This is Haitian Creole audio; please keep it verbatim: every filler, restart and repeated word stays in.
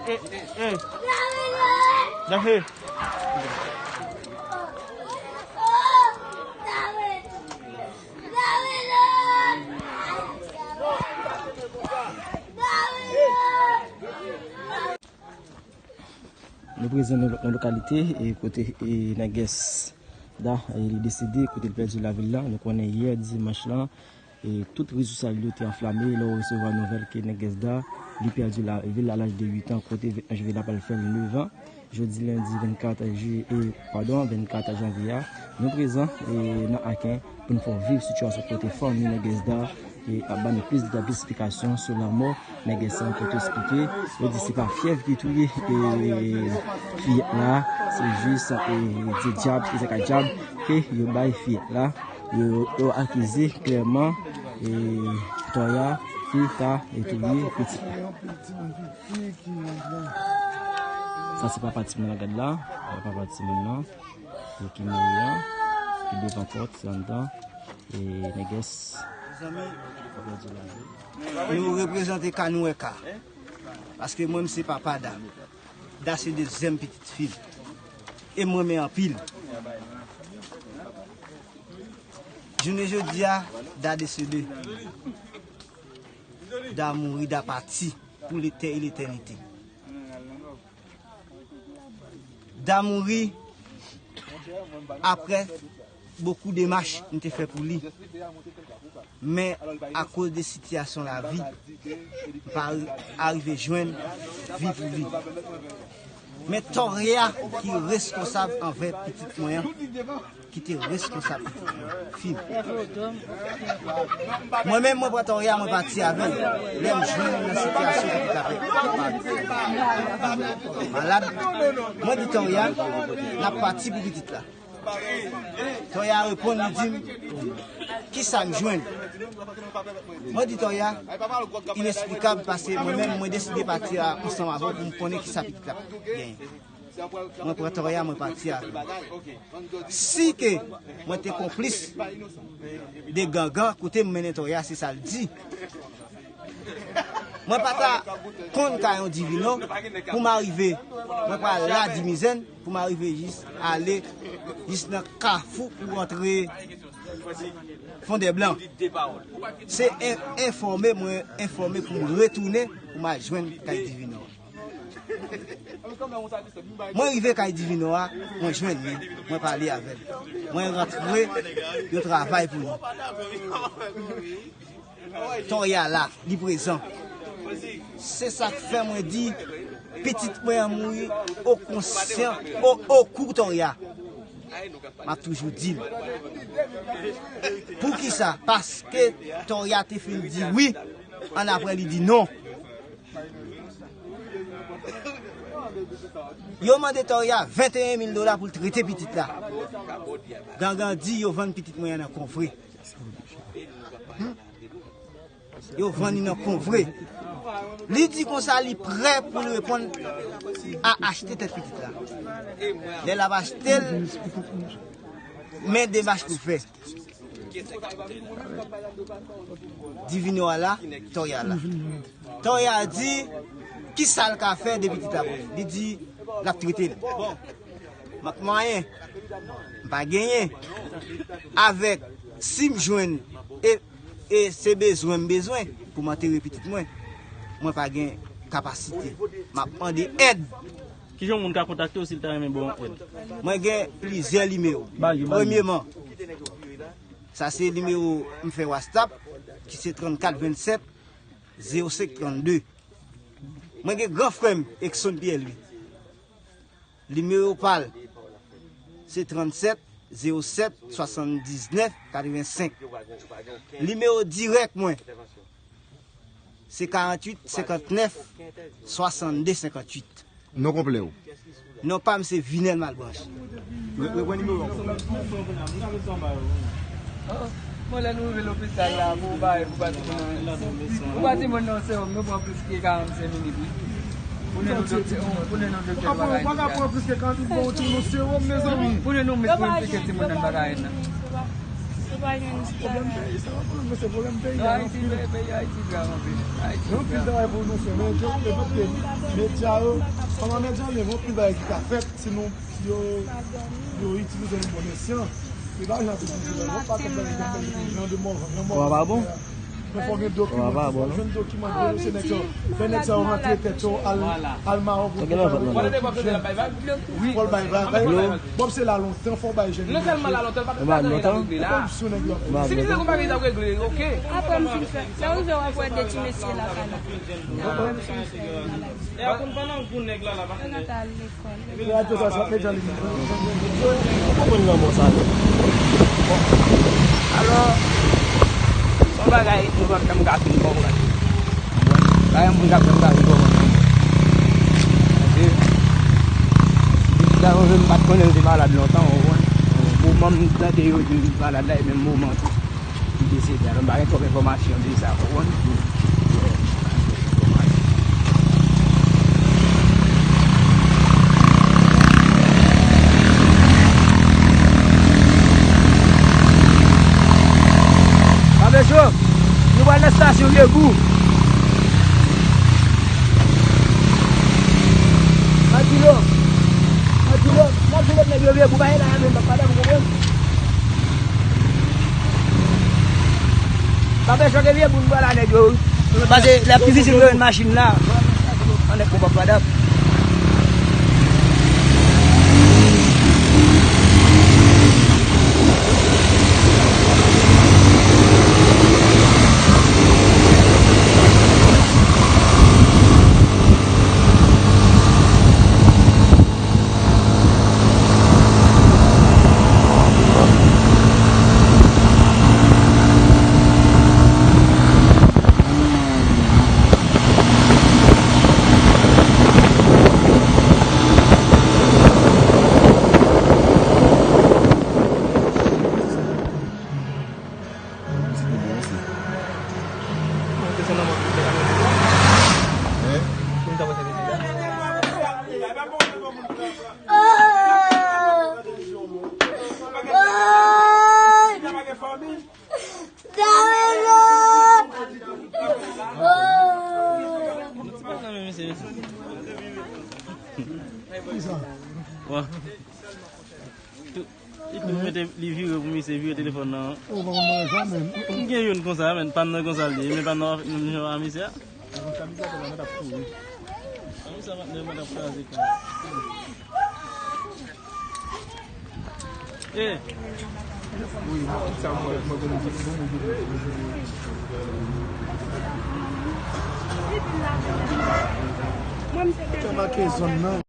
Eh, eh, eh. Dahe. Nou prezan nan, nan lokalite, e kote, e, Nègès Da, e, li desede, kote l pèdi lavi l lan. Nou konnen yè dimanch lan, e, tout rezo sosyal yo te anflame lè w resevwa nouvèl ke Nègès Da, li pèdi lavi l a laj de uit an, kote vennanz juillet la pral fè nèf an. Jodi lendi vennkat jiyè, e, padon, vennkat janvye a, nou prezan, e, nan Aken pou n fè w viv sitiyasyon kote fanmi Nègès Da, e, ap ban nou plis detay, plis esplikasyon sou lanmò Nègès sa, kote eksplike, yo di se pa fyèv ki touye, e, fiyèt la, se jis, e, se dyab, se zak a dyab ke yo bay fiyèt la. Yo, yo akize klèman, e, Toya ki ta, e, touye pitit la. Sa se papa timoun nan, gad la. Papa timoun nan, e, ki mouri an, ki devan pòt, se anndan, e, Nègès. Mezanmi, nou reprezante ka nou wè ka. Paske mwen, m se papa Da. Da se dezyèm pitit fi m. E m renmen anpil. Jounen jodi a, Da desede. Da mouri, Da pati pou letè e letènite. Da mouri apre bokou demach m te fè pou li. Men akoz de sitiyasyon lavi, m pa arive jwenn vi pou li. Men Toya ki reskonsab anvè pitit mwen an, ki te reskonsab pitit mwen, fi m. Mwen menm, mwen pran Toya, mwen pati avè l. Lè m jwenn nan sitiyasyon ki t ap malad, mwen di Toya, n ap pati pou pitit la. Toya reponn, li di m, "Kisa m jwenn?" Mwen di Toya, "Ineksplikab, paske mwen menm, mwen deside pati a ansanm avè w pou m konnen kisa pitit la genyen." Mwen pran Toya, mwen pati a. Si ke mwen te konplis de gangan, kote m mennen Toya, se sa l di. Mwen pa ta konn ka yon Divino pou m arive, mwen pral la Dimizèn pou m arive jis ale jis nan kafou pou antre Fondèblan. Se en-, enfòme, mwen enfòme pou m retounen pou m al jwenn kay Divino. Mwen rive kay Divino a, mwen jwenn li, mwen pale avè l. Mwen rantre, yo travay pou li. Toya la, li prezan. Se sa k fè mwen di, pitit mwen an mouri o konsyan, o, o kou Toya. M ap toujou di l. Poukisa? Paske Toya te fin di wi, annapre li di non. Yo mande Toya venteyen mil dola pou l trete pitit la. Gangan di yo vann pitit mwen an nan Konvre. Yo vann li nan Konvre. Li di konsa li prè pou l reponn a achte tèt pitit la. Lè l ap achte l, men demach pou l fè. Divino a la, Toya la. Toya di, kisa l ka fè de pitit la pou li? Li di, l ap trete l. Bon, mank mwayen, m pa genyen. Avèk, si m jwenn, e, e se bezwen m bezwen pou m antere pitit mwen, mwen pa gen kapasite. M ap mande èd. Kijan yon moun ka kontakte w si l ta renmen ba w yon èd? Mwen gen plizyè nimewo. Ba l yo, ba l yo. Premyeman, sa se nimewo m fè WhatsApp, ki se trannkat vennsèt zewo senk trannde. Mwen gen gran frè m, Exxon Pierre Louis. Nimewo pa l, se trannsèt zewo sèt swasanndiznèf katrevensenk. Nimewo dirèk mwen, se karanntuit senkantnèf swasannde senkanntuit. Non konplè w? Non pa m se Vinèl Malbranche. Re-, reprann nimewo ankò. Oh, bon, lè nou rive lopital la, pou w bay, pou w ba timoun nan, pou w ba timoun nan sewòm, nou pran plis ke karannsenk minit, wi. Pou nou, doktè, pou nou, doktè, pa ka pran plis ke karannsenk minit, pou nou sewòm, mezanmi. Pou nou, nou met pou enplike timoun nan bagay nan. Pwoblèm peyi, se pa pwoblèm, se pwoblèm peyi a, anpil. Gen anpil travay pou nou fè, men yo, le fèt ke medya yo, kòman medya yo, gen anpil bagay ki ka fèt si nou, yo, yo itilize nou bon esyan. Se pa jan pou di, nou pa t ap bay jan de mòvan, jan mòvan. Wa pa bon? Men fò gen dokiman, fò jwenn dokiman, denonse nèg yo. Fè nèg sa yo rantre tèt yo, al, al Mawon pou yo bay. Fò l bay vag. Bob se la lontan, fò bay jèn yo. Ou pa lontan? Ou pa sou nèg yo. Si li te konn bagay sa regle, oke. Apre m fin fè. Lè w rive w ap wè de ti mesye lakay la. Apre m fin fè. E a konn pandan pou nèg la la pa fè. Yo ka al lekòl. Epi radyo sa, sa ap met jan li. Ou konprann lanmò sa, non? Bon. Alò, se yon bagay nou pa t janm ka fin konprann. Bagay moun k ap janm ka fin konprann. Paske pitit la, mwen menm, m pa t konnen l te malad lontan, ou konprann? Moman m tande yo di l malad la, e menm moman tou. Ki deside a, m pa gen twòp enfòmasyon de sa, ou konprann? Babesho, nou pral nan estasyon Vye Gou. Matilo, Matilo, Matilo, nèg yo Vye Gou, pa gen la menm, pa, pa, pa, pa, Babesho ke Vye Gou, m pral la nèg yo. Pase lè ap difisil pou yo jwenn machin la. Ann nèg konpa padap. Bon. Li tou mete, li vire pou misye, vire telefòn nan. M gen youn konsa, men pa m nan konsa l ye, men pa m nan menm jan a misye a. Konsa misye a tèlman t ap kouri. Konsa patnè mwen t ap kraze kay. Eh. Te make zòn nan.